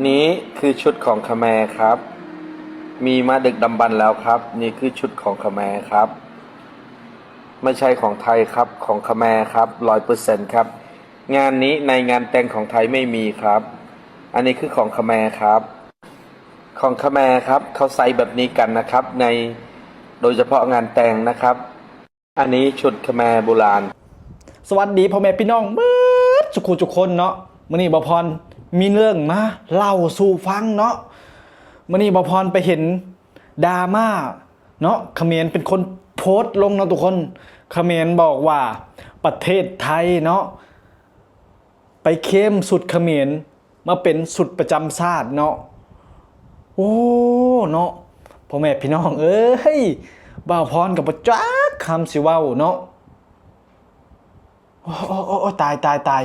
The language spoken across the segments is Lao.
ນີ້ຄືຊຸດຂອງຂະແມຄັບ ມີມາດຶກດຳບັນແລ້ວຄັບ. ນີ້ຄືຊຸດຂອງຂະແມຄັບ ໄມ່ໃຊ່ຂອງໄທຄັບ ຂອງຂະແມຄັບ ຮ້ອຍເປີເຊັນຄັບ. ງານນີ້ໃນງານແຕ່ງຂອງໄທໄມ່ມີຄັບ. ອັນນີ້ຄືຂອງຂະແມຄັບ ຂອງຂະແມຄັບ ເຂົາໃສ່ແບບນີ້ກັນນະຄັບ ໃນ ໂດຍສະເພາະງານແຕ່ງນະຄັບ. ອັນນີ້ຊຸດຂະແມບູຮານ. ສະຫວັດດີພໍ່ແມ່ພີ່ນ້ອງເບິດສຸຂູສຸຄົນເນາະ. ມື້ນີ້ບ່າວພອນມີເລື່ອງມາເລົ່າສູ່ຟັງເນາະ. ມື້ນີ້ບ່າວພອນໄປເຫັນດຣາມາເນາະ ຂະເໝນເປັນຄົນໂພສລົງເນາະທຸກຄົນ. ຂະເໝນບອກວ່າປະເທດໄທເນາະ ໄປເຄມຊຸດຂະເໝນມາເປັນຊຸດປະຈຳຊາດເນາະ. ໂອ້ ເນາະ ພໍ່ແມ່ພີ່ນ້ອງເອີຍ ບ່າວພອນກໍບໍ່ຈັກຄຳຊິເວົ້າເນາະ. ໂອ້ ໂອ້ ໂອ້ ໂອ້ ຕາຍ ຕາຍ ຕາຍ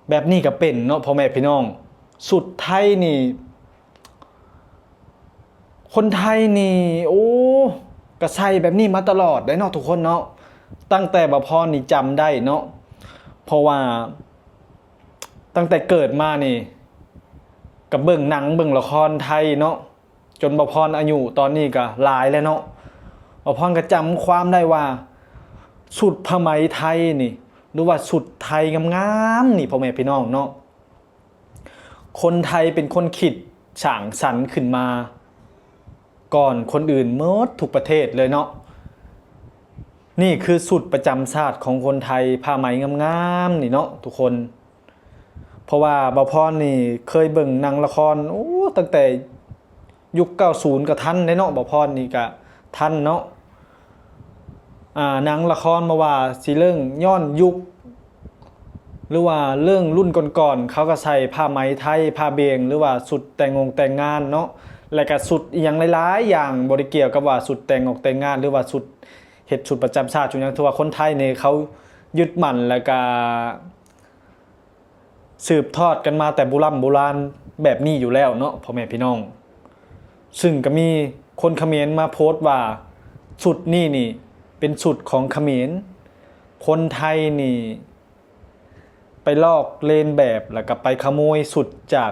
ແບບນີ້ກໍເປັນເນາະ ພໍ່ແມ່ພີ່ນ້ອງ. ຊຸດໄທນີ້ ຄົນໄທນີ້ ໂອ້ ກະໃສ່ແບບນີ້ມາຕະຫຼອດເດ້ເນາະທຸກຄົນເນາະ. ຕັ້ງແຕ່ບ່າວພອນນີ້ຈຳໄດ້ເນາະ ເພາະວ່າຕັ້ງແຕ່ເກີດມານີ້ ກະເບິ່ງໜັງເບິ່ງລະຄອນໄທເນາະ ຈົນບ່າວພອນອາຍຸຕອນນີ້ກະຫຼາຍແລ້ວເນາະ. ບ່າວພອນກະຈຳຄວາມໄດ້ວ່າ ຊຸດຜ້າໄໝໄທນີ້ ຫຼືວ່າຊຸດໄທງາມໆນີ້ ພໍ່ແມ່ພີ່ນ້ອງເນາະ ຄົນໄທເປັນຄົນຄິດສ້າງສັນຂຶ້ນມາກ່ອນຄົນອື່ນໝົດທຸກປະເທດເລີຍເນາະ. ນີ້ຄືຊຸດປະຈຳຊາດຂອງຄົນໄທ ຜ້າໄໝງາມໆນີ້ເນາະທຸກຄົນ. ເພາະວ່າບ່າວພອນນີ້ເຄີຍເບິ່ງໜັງລະຄອນ ໂອ້ ຕັ້ງແຕ່ຍຸກເກົ້າສູນກໍທັນເດ້ເນາະ. ບ່າວພອນນີ້ກະທັນເນາະ. ອ່າ ໜັງລະຄອນ ບໍ່ວ່າຊິເລື່ອງຍ້ອນຍຸກ ຫຼືວ່າເລື່ອງລຸ້ນກ່ອນໆ ເຂົາກໍໃສ່ຜ້າໄໝໄທ ຜ້າເບງ ຫຼືວ່າຊຸດແຕ່ງງົງແຕ່ງງານເນາະ ແລະກະຊຸດອີ່ຫຍັງຫຼາຍໆຢ່າງ ບໍ່ໄດ້ກ່ຽວກັບວ່າຊຸດແຕ່ງອກແຕ່ງງານ ຫຼືວ່າຊຸດເຮັດຊຸດປະຈຳຊາດ ຊຸດຫຍັງ. ຖືວ່າຄົນໄທນີ້ເຂົາຍຶດໝັ້ນ ແລະກະ ສືບທອດກັນມາແຕ່ບູລຳໂບລານແບບນີ້ຢູ່ແລ້ວເນາະ ພໍ່ແມ່ພີ່ນ້ອງ. ຊຶ່ງກໍມີຄົນຂະເໝນມາໂພສວ່າ ຊຸດນີ້ນີ້ເປັນຊຸດຂອງຂະເໝນ, ຄົນໄທນີ້ໄປລອກລຽນແບບ ແລ້ວກໍໄປຂະໂມຍຊຸດຈາກ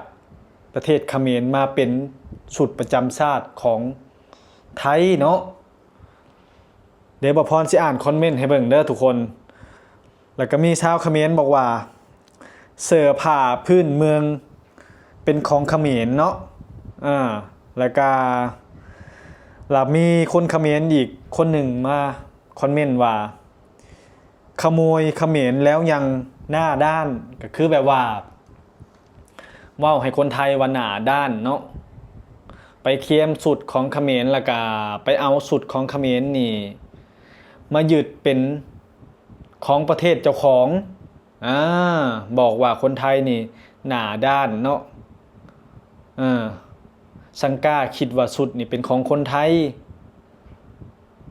ປະເທດຂະເໝນມາເປັນຊຸດປະຈຳຊາດຂອງໄທເນາະ. ດຽວບ່າວພອນຊິອ່ານຄອມເມັນໃຫ້ເບິ່ງເດີທຸກຄົນ. ແລ້ວກໍມີຊາວຂະເໝນບອກວ່າ ເສື້ອຜ້າພື້ນເມືອງເປັນຂອງຂະເໝນເນາະ. ເອີ ແລ້ວກໍ ແລ້ວມີຄົນຂະເໝນອີກຄົນໜຶ່ງມາຄອມເມັນວ່າ ຂະໂມຍຂະເໝນແລ້ວຍັງໜ້າດ້ານ ກໍຄືແບບວ່າ ເວົ້າໃຫ້ຄົນໄທວ່າໜ້າດ້ານເນາະ ໄປຄຽມຊຸດຂອງຂະເໝນ ແລ້ວກະໄປເອົາຊຸດຂອງຂະເໝນນີ້ມາຍຶດເປັນຂອງປະເທດເຈົ້າຂອງ. ອາ ບອກວ່າຄົນໄທນີ້ໜ້າດ້ານເນາະ. ເອີ ສັງກາຄິດວ່າຊຸດນີ້ເປັນຂອງຄົນໄທ.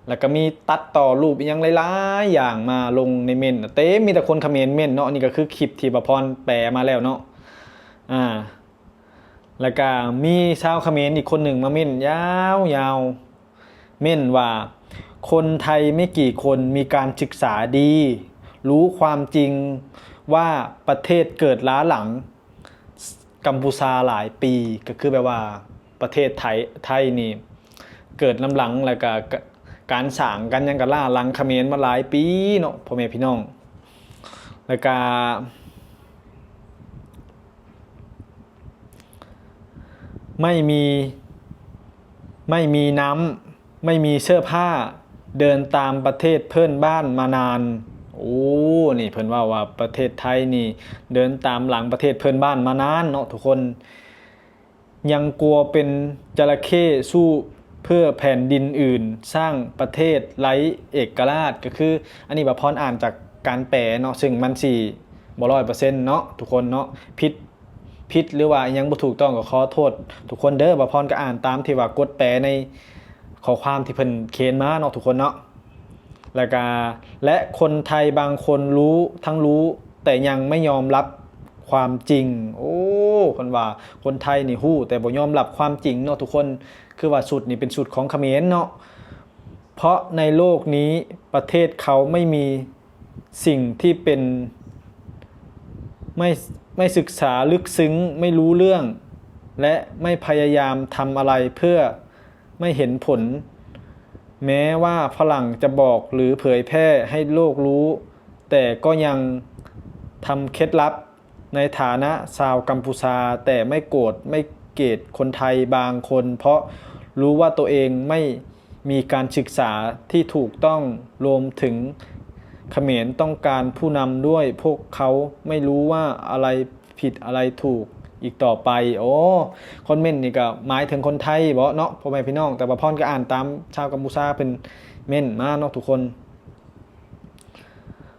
ແລ້ວກໍມີຕັດຕໍ່ຮູບອີ່ຫຍັງຫຼາຍໆຢ່າງມາລົງໃນເມັນ ເຕັມ ມີແຕ່ຄົນຂະເໝນເມັນເນາະ. ອັນນີ້ກໍຄືຄລິບທີ່ບ່າວພອນແປມາແລ້ວເນາະ. ອາ ແລ້ວກໍມີຊາວຂະເໝນອີກຄົນໜຶ່ງມາເມັນຍາວໆ ເມັນວ່າ ຄົນໄທໄມ່ກີ່ຄົນມີການສຶກສາດີ ຮູ້ຄວາມຈິງວ່າປະເທດເກີດລ້າຫຼັງ ກັມພູຊາຫຼາຍປີ ກໍຄືແບບວ່າປະເທດໄທ ໄທນີ້ເກີດນຳຫຼັງ ແລ້ວກະ ກະ ການສ້າງການຫຍັງກະລ້າຫຼັງຂະເໝນມາຫຼາຍປີເນາະ ພໍ່ແມ່ພີ່ນ້ອງ. ແລ້ວກະ ໄມ່ມີ ໄມ່ມີນ້ຳ ໄມ່ມີເສື້ອຜ້າ ເດີນຕາມປະເທດເພື່ອນບ້ານມານານ. ໂອ້ ນີ້ເພິ່ນເວົ້າວ່າປະເທດໄທນີ້ເດີນຕາມຫຼັງປະເທດເພື່ອນບ້ານມານານເນາະທຸກຄົນ. ຍັງກົວເປັນຈະລະເຂ້ສູ້ເພື່ອແຜ່ນດິນອື່ນ ສ້າງປະເທດໄຮ້ເອກະລາດ. ກໍຄື ອັນນີ້ບ່າວພອນອ່ານຈາກການແປເນາະ ຊຶ່ງມັນຊິບໍ່ຮ້ອຍເປີເຊັນເນາະທຸກຄົນເນາະ ຜິດ ຜິດ ຫຼືວ່າອີ່ຫຍັງບໍ່ຖືກຕ້ອງກໍຂໍໂທດທຸກຄົນເດີ. ບ່າວພອນກໍອ່ານຕາມທີ່ວ່າກົດແປໃນຂໍ້ຄວາມທີ່ເພິ່ນຂຽນມາເນາະທຸກຄົນເນາະ. ແລ້ວກະ ແລະ ຄົນໄທບາງຄົນຮູ້ ທັງຮູ້ ແຕ່ຍັງໄມ່ຍອມຮັບຄວາມຈິງ. ໂອ້ ເພິ່ນວ່າຄົນໄທນີ້ຮູ້ ແຕ່ບໍ່ຍອມຮັບຄວາມຈິງເນາະທຸກຄົນ. ຄືວ່າຊຸດນີ້ເປັນຊຸດຂອງຂະເໝນເນາະ. ເພາະໃນໂລກນີ້ປະເທດເຂົາໄມ່ມີ ສິ່ງທີ່ເປັນ ໄມ່ ໄມ່ສຶກສາເລິກເຊິ່ງ ໄມ່ຮູ້ເລື່ອງ ແລະ ໄມ່ພະຍາຍາມທຳອະໄລເພື່ອໄມ່ເຫັນຜົນ. ແມ້ວ່າຝຣັ່ງຈະບອກ ຫຼື ເຜີຍແຜ່ໃຫ້ໂລກຮູ້, ແຕ່ກໍຍັງທຳເຄັດລັບໃນຖານະຊາວກຳພູຊາ, ແຕ່ໄມ່ໂກດໄມ່ເກດຄົນໄທບາງຄົນ ເພາະຮູ້ວ່າໂຕເອງໄມ່ມີການສຶກສາທີ່ຖືກຕ້ອງ, ລວມເຖິງຂະເໝນຕ້ອງການຜູ້ນຳດ້ວຍ, ພວກເຂົາໄມ່ຮູ້ວ່າອະໄລຜິດອະໄລຖືກອີກຕໍ່ໄປ. ໂອ້ ຄອມເມັນນີ້ກໍໝາຍເຖິງຄົນໄທບໍເນາະ ພໍ່ແມ່ພີ່ນ້ອງ? ແຕ່ວ່າພອນກໍອ່ານຕາມຊາວກຳພູຊາເພິ່ນເມັນມາເນາະທຸກຄົນ.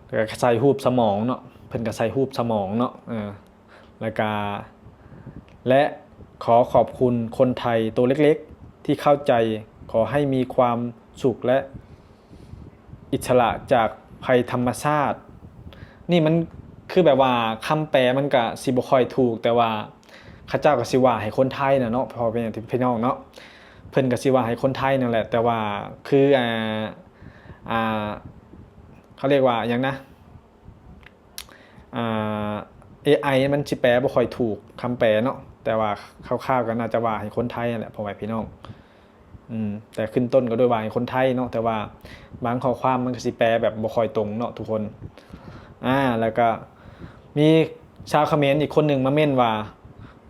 ແລ້ວກໍໃສ່ຮູບສະໝອງເນາະ, ເພິ່ນກໍໃສ່ຮູບສະໝອງເນາະ. ເອີ ແລ້ວກໍ ແລະ ຂໍຂອບຄຸນຄົນໄທໂຕເລັກໆທີ່ເຂົ້າໃຈ, ຂໍໃຫ້ມີຄວາມສຸກ ແລະ ອິດສະຫຼະຈາກໄພທຳມະຊາດ. ນີ້ມັນຄືແບບວ່າຄຳແປມັນກະຊິບໍ່ຄ່ອຍຖືກ, ແຕ່ວ່າເຂົາເຈົ້າກໍຊິວ່າໃຫ້ຄົນໄທນະເນາະ ພໍ່ແມ່ພີ່ນ້ອງເນາະ, ເພິ່ນກໍຊິວ່າໃຫ້ຄົນໄທນັ້ນແຫຼະ. ແຕ່ວ່າຄື ອ່າ ອ່າ ເຂົາຮຽກວ່າຫຍັງນະ ອ່າ ເອໄອ ມັນຊິແປບໍ່ຄ່ອຍຖືກຄຳແປເນາະ, ແຕ່ວ່າຄ່າວໆກໍໜ້າຈະວ່າໃຫ້ຄົນໄທນັ້ນແຫຼະ ພໍ່ແມ່ພີ່ນ້ອງ. ອືມ ແຕ່ຂຶ້ນຕົ້ນກໍດ້ວຍວ່າໃຫ້ຄົນໄທເນາະ, ແຕ່ວ່າບາງຂໍ້ຄວາມມັນກໍຊິແປແບບບໍ່ຄ່ອຍຕົງເນາະທຸກຄົນ. ອ່າ ແລ້ວກໍມີຊາວຂະເໝນອີກຄົນໜຶ່ງມາເມັນວ່າ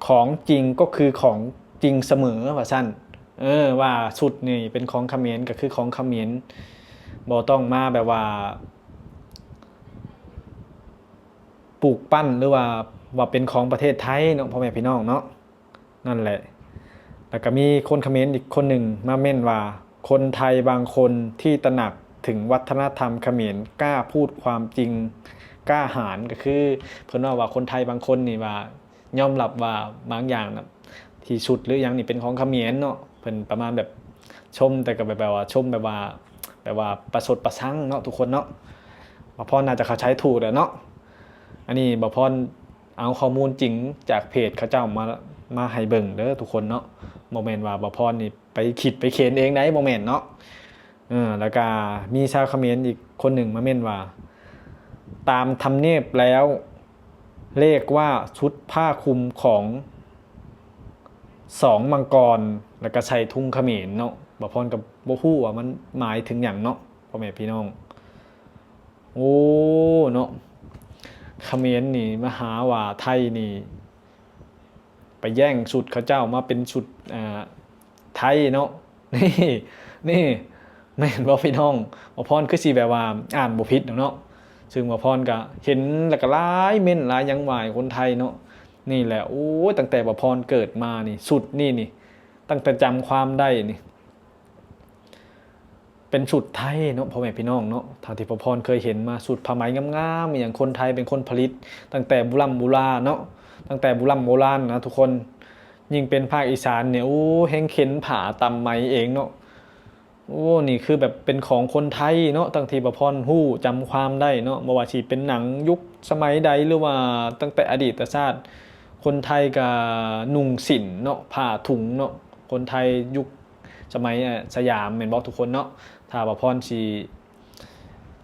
ຂອງຈິງກໍຄືຂອງຈິງສະເໝີ ວ່າຊັ້ນ. ເອີ ວ່າຊຸດນີ້ເປັນຂອງຂະເໝນກໍຄືຂອງຂະເໝນ, ບໍ່ຕ້ອງມາແບບວ່າປູກປັ້ນ ຫຼືວ່າ ວ່າເປັນຂອງປະເທດໄທເນາະ ພໍ່ແມ່ພີ່ນ້ອງເນາະ. ນັ້ນແຫຼະ ແລ້ວກໍມີຄົນຂະເໝນອີກຄົນໜຶ່ງມາເມັນວ່າ ຄົນໄທບາງຄົນທີ່ຕະໜັກເຖິງວັດທະນະທຳຂະເໝນ ກ້າພູດຄວາມຈິງ ກ້າຫານ. ກໍຄືເພິ່ນເວົ້າວ່າຄົນໄທບາງຄົນນີ້ວ່າຍອມຮັບວ່າບາງຢ່າງນະ ທີ່ຊຸດ ຫຼື ຫຍັງນີ້ເປັນຂອງຂະເໝນເນາະ, ເພິ່ນປະມານແບບຊົມ ແຕ່ກໍແບບ ແບບວ່າຊົມແບບວ່າ ແບບວ່າປະຊົດປະຊັງເນາະທຸກຄົນເນາະ. ບ່າວພອນໜ້າຈະເຂົ້າໃຈຖືກແຫຼະເນາະ. ອັນນີ້ບ່າວພອນ ເອົາຂໍ້ມູນຈິງຈາກເພຈເຂົາເຈົ້າມາ ມາໃຫ້ເບິ່ງເດີທຸກຄົນເນາະ, ບໍ່ແມ່ນວ່າບ່າວພອນນີ້ໄປຄິດໄປເຂນເອງໃດ໋ ບໍ່ແມ່ນເນາະ. ເອີ ແລ້ວກະມີຊາວຂະເໝນອີກຄົນໜຶ່ງມາເມັນວ່າ ຕາມທຳນຽບແລ້ວ ເອີ້ນວ່າຊຸດຜ້າຄຸມຂອງສອງມັງກອນ ແລ້ວກະໃສ່ທຸງຂະເໝນເນາະ. ບ່າວພອນກໍບໍ່ຮູ້ວ່າມັນໝາຍເຖິງຫຍັງເນາະ ພໍ່ແມ່ພີ່ນ້ອງ. ໂອ້ ເນາະ ຂະເໝນນີ້ມາຫາວ່າໄທນີ້ໄປແຍ່ງຊຸດເຂົາເຈົ້າມາເປັນຊຸດ ອ່າ ໄທເນາະ. ນີ້ ນີ້ ແມ່ນບໍ່ພີ່ນ້ອງ? ບ່າວພອນຄືຊິແບບວ່າອ່ານບໍ່ຜິດດອກເນາະ, ຊຶ່ງບ່າວພອນກະເຫັນແລ້ວກະຫຼາຍເມັ້ນຫຼາຍຫຍັງວ່າໃຫ້ຄົນໄທເນາະ. ນີ້ແຫຼະ ໂອ້ຍ ຕັ້ງແຕ່ບ່າວພອນເກີດມານີ້ ຊຸດນີ້ນີ້ ຕັ້ງແຕ່ຈຳຄວາມໄດ້ນີ້ ເປັນຊຸດໄທເນາະ ພໍ່ແມ່ພີ່ນ້ອງເນາະ. ເທົ່າທີ່ພໍ່ພອນເຄີຍເຫັນມາ ຊຸດຜ້າໄໝງາມໆ ອີ່ຫຍັງ ຄົນໄທເປັນຄົນຜະລິດຕັ້ງແຕ່ບູລຳບູລານເນາະ, ຕັ້ງແຕ່ບູລຳໂບລານນະທຸກຄົນ. ຍິ່ງເປັນພາກອີສານນີ້ ໂອ້ ແຮ່ງເຂັນຜ້າຕຳໄໝເອງເນາະ. ໂອ້ ນີ້ຄືແບບເປັນຂອງຄົນໄທເນາະ, ຕັ້ງທີ່ບ່າວພອນຮູ້ ຈຳຄວາມໄດ້ເນາະ, ບໍ່ວ່າຊິເປັນໜັງຍຸກສະໄໝໃດ ຫຼືວ່າຕັ້ງແຕ່ອະດີດຕະຊາດ ຄົນໄທກະນຸ່ງສິ້ນເນາະ, ຜ້າທຸງເນາະ, ຄົນໄທຍຸກ ສະໄໝ ເອີ ສະຫຍາມແມ່ນບໍ່ທຸກຄົນເນາະ? ຖ້າບ່າວພອນຊິ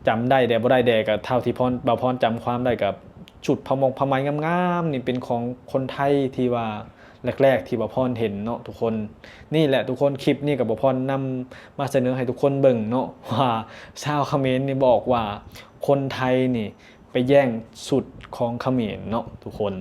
ຈຳໄດ້ແດ່ບໍ່ໄດ້ແດ່ ກໍເທົ່າທີ່ພອນ ບ່າວພອນຈຳຄວາມໄດ້ ກໍຊຸດຜ້າໝົກຜ້າໄໝງາມໆນີ້ເປັນຂອງຄົນໄທທີ່ວ່າແລກໆທີ່ບ່າວພອນເຫັນເນາະທຸກຄົນ. ນີ້ແຫຼະທຸກຄົນ ຄລິບນີ້ກໍບ່າວພອນນຳມາສະເໜີໃຫ້ທຸກຄົນເບິ່ງເນາະ ວ່າຊາວຂະເໝນນີ້ບອກວ່າຄົນໄທນີ້ໄປແຍ່ງຊຸດຂອງຂະເໝນເນາະທຸກຄົນ.